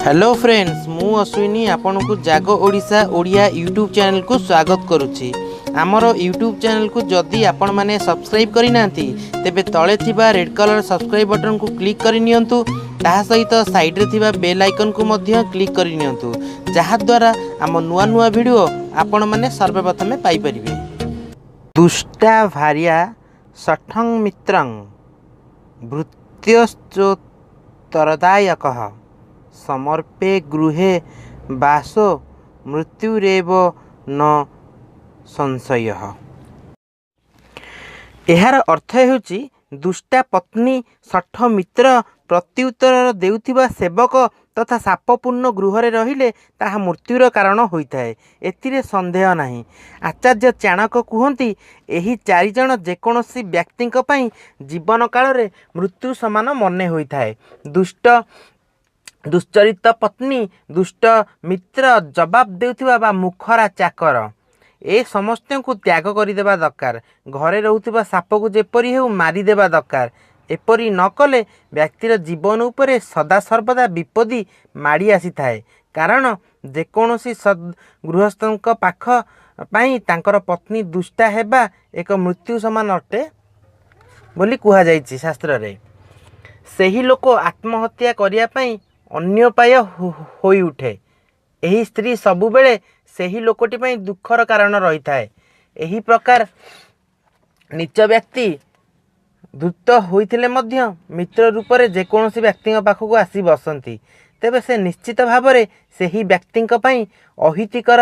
Hello friends, ମୁଁ ଅଶ୍ୱିନୀ ଆପଣଙ୍କୁ ଜାଗ ଓଡ଼ିଶା ଓଡ଼ିଆ ୟୁଟ୍ୟୁବ୍ ଚ୍ୟାନେଲକୁ ସ୍ୱାଗତ କରୁଛି। ଆମର ୟୁଟ୍ୟୁବ୍ ଚ୍ୟାନେଲକୁ ଯଦି ଆପଣମାନେ ସବସ୍କ୍ରାଇବ୍ କରିନାହାନ୍ତି, ତେବେ ତଳେ ଥିବା ରେଡ଼୍ କଲର୍ ସବସ୍କ୍ରାଇବ୍ ବଟନ୍କୁ କ୍ଲିକ୍ କରିନିଅନ୍ତୁ। ତାହା ସହିତ ସାଇଡ଼୍ରେ ଥିବା ବେଲ୍ ଆଇକନ୍କୁ ମଧ୍ୟ କ୍ଲିକ୍ କରିନିଅନ୍ତୁ, ଯାହାଦ୍ୱାରା ଆମ ନୂଆ ନୂଆ ଭିଡ଼ିଓ ଆପଣମାନେ ସର୍ବପ୍ରଥମେ ପାଇପାରିବେ। ଦୁଷ୍ଟା ଭାର୍ୟା ଶଠଂ ମିତ୍ରଂ ଭୃତ୍ୟଶ୍ଚୋତ୍ତରଦାୟକଃ ସମର୍ପେ ଗୃହେ ବାସୋ ମୃତ୍ୟୁରେବ ନ ସଂଶୟଃ। ଏହାର ଅର୍ଥ ହେଉଛି, ଦୁଷ୍ଟା ପତ୍ନୀ, ଶଠ ମିତ୍ର, ପ୍ରତ୍ୟୁତ୍ତର ଦେଉଥିବା ସେବକ ତଥା ସାପପୂର୍ଣ୍ଣ ଗୃହରେ ରହିଲେ ତାହା ମୃତ୍ୟୁର କାରଣ ହୋଇଥାଏ, ଏଥିରେ ସନ୍ଦେହ ନାହିଁ। ଆଚାର୍ଯ୍ୟ ଚାଣକ୍ୟ କୁହନ୍ତି, ଏହି ଚାରିଜଣ ଯେକୌଣସି ବ୍ୟକ୍ତିଙ୍କ ପାଇଁ ଜୀବନ କାଳରେ ମୃତ୍ୟୁ ସମାନ ମନେ ହୋଇଥାଏ। ଦୁଷ୍ଟ ଦୁଶ୍ଚରିତ ପତ୍ନୀ, ଦୁଷ୍ଟ ମିତ୍ର, ଜବାବ ଦେଉଥିବା ବା ମୁଖରା ଚାକର, ଏ ସମସ୍ତଙ୍କୁ ତ୍ୟାଗ କରିଦେବା ଦରକାର। ଘରେ ରହୁଥିବା ସାପକୁ ଯେପରି ହେଉ ମାରିଦେବା ଦରକାର। ଏପରି ନ କଲେ ବ୍ୟକ୍ତିର ଜୀବନ ଉପରେ ସଦାସର୍ବଦା ବିପତ୍ତି ମାଡ଼ି ଆସିଥାଏ। କାରଣ ଯେକୌଣସି ସଦ୍ ଗୃହସ୍ଥଙ୍କ ପାଖ ପାଇଁ ତାଙ୍କର ପତ୍ନୀ ଦୁଷ୍ଟା ହେବା ଏକ ମୃତ୍ୟୁ ସମାନ ଅଟେ ବୋଲି କୁହାଯାଇଛି ଶାସ୍ତ୍ରରେ। ସେହି ଲୋକ ଆତ୍ମହତ୍ୟା କରିବା ପାଇଁ ଅନ୍ୟୋପାୟ ହୋଇଉଠେ। ଏହି ସ୍ତ୍ରୀ ସବୁବେଳେ ସେହି ଲୋକଟି ପାଇଁ ଦୁଃଖର କାରଣ ରହିଥାଏ। ଏହି ପ୍ରକାର ନୀଚ ବ୍ୟକ୍ତି ଧୂର୍ତ୍ତ ହୋଇଥିଲେ ମଧ୍ୟ ମିତ୍ର ରୂପରେ ଯେକୌଣସି ବ୍ୟକ୍ତିଙ୍କ ପାଖକୁ ଆସି ବସନ୍ତି, ତେବେ ସେ ନିଶ୍ଚିତ ଭାବରେ ସେହି ବ୍ୟକ୍ତିଙ୍କ ପାଇଁ ଅହିତକର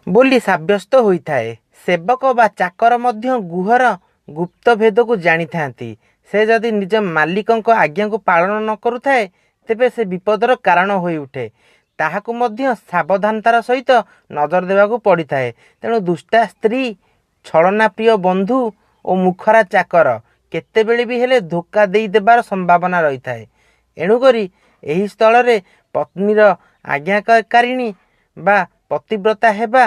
ବୋଲି ସାବ୍ୟସ୍ତ ହୋଇଥାଏ। ସେବକ ବା ଚାକର ମଧ୍ୟ ଗୃହର ଗୁପ୍ତ ଭେଦକୁ ଜାଣିଥାନ୍ତି। ସେ ଯଦି ନିଜ ମାଲିକଙ୍କ ଆଜ୍ଞାକୁ ପାଳନ ନ କରୁଥାଏ, ତେବେ ସେ ବିପଦର କାରଣ ହୋଇଉଠେ। ତାହାକୁ ମଧ୍ୟ ସାବଧାନତାର ସହିତ ନଜର ଦେବାକୁ ପଡ଼ିଥାଏ। ତେଣୁ ଦୁଷ୍ଟା ସ୍ତ୍ରୀ, ଛଳନା ପ୍ରିୟ ବନ୍ଧୁ ଓ ମୁଖରା ଚାକର କେତେବେଳେ ବି ହେଲେ ଧୋକା ଦେଇଦେବାର ସମ୍ଭାବନା ରହିଥାଏ। ଏଣୁକରି ଏହି ସ୍ଥଳରେ ପତ୍ନୀର ଆଜ୍ଞାକାରିଣୀ ବା ପତିବ୍ରତା ହେବା,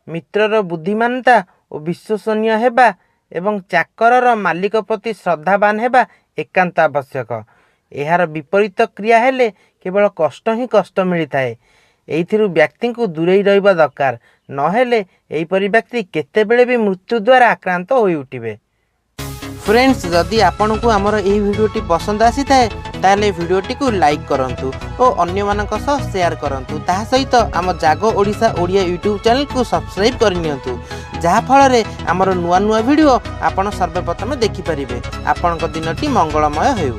ମିତ୍ରର ବୁଦ୍ଧିମାନତା ଓ ବିଶ୍ୱସନୀୟ ହେବା ଏବଂ ଚାକରର ମାଲିକ ପ୍ରତି ଶ୍ରଦ୍ଧାବାନ ହେବା ଏକାନ୍ତ ଆବଶ୍ୟକ। ଏହାର ବିପରୀତ କ୍ରିୟା ହେଲେ କେବଳ କଷ୍ଟ ହିଁ କଷ୍ଟ ମିଳିଥାଏ। ଏଇଥିରୁ ବ୍ୟକ୍ତିଙ୍କୁ ଦୂରେଇ ରହିବା ଦରକାର, ନହେଲେ ଏହିପରି ବ୍ୟକ୍ତି କେତେବେଳେ ବି ମୃତ୍ୟୁ ଦ୍ୱାରା ଆକ୍ରାନ୍ତ ହୋଇଉଠିବେ। ଫ୍ରେଣ୍ଡସ୍, ଯଦି ଆପଣଙ୍କୁ ଆମର ଏହି ଭିଡ଼ିଓଟି ପସନ୍ଦ ଆସିଥାଏ, ତାହେଲେ ଭିଡ଼ିଓଟିକୁ ଲାଇକ୍ କରନ୍ତୁ ଓ ଅନ୍ୟମାନଙ୍କ ସହ ସେୟାର କରନ୍ତୁ। ତାହା ସହିତ ଆମ ଜାଗ ଓଡ଼ିଶା ଓଡ଼ିଆ ୟୁଟ୍ୟୁବ୍ ଚ୍ୟାନେଲକୁ ସବସ୍କ୍ରାଇବ୍ କରିନିଅନ୍ତୁ, ଯାହାଫଳରେ ଆମର ନୂଆ ନୂଆ ଭିଡ଼ିଓ ଆପଣ ସର୍ବପ୍ରଥମେ ଦେଖିପାରିବେ। ଆପଣଙ୍କ ଦିନଟି ମଙ୍ଗଳମୟ ହେଉ।